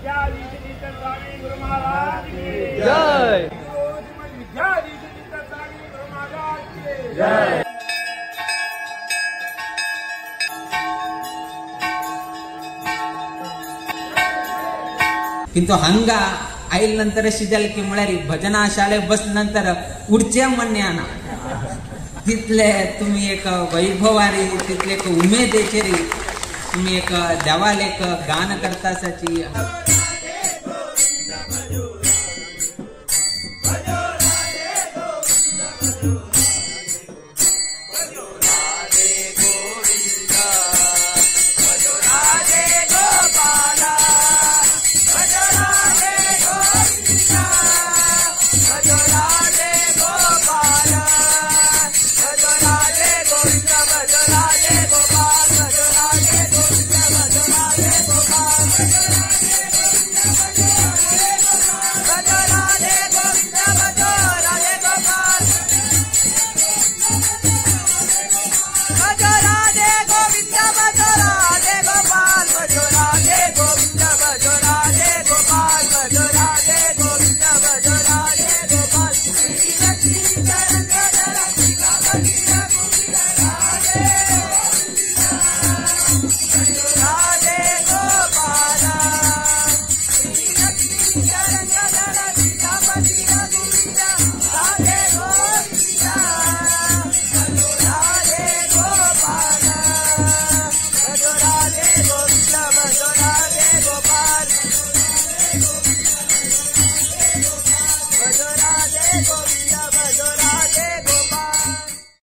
विद्याधीश तीर्थ स्वामी गुरु महाराज की जय। विद्याधीश तीर्थ स्वामी गुरु महाराज की जय। किंतु हांगा आयल नंतर अशी जालें की म्हळ्यार भजना शाळे बसले नंतर उडचें म्हणणे ना तितले तुमी एक वैभवारी तितले एक उमेदेचेर तुमी एक देवाल एक गान करता आसाची। Bye.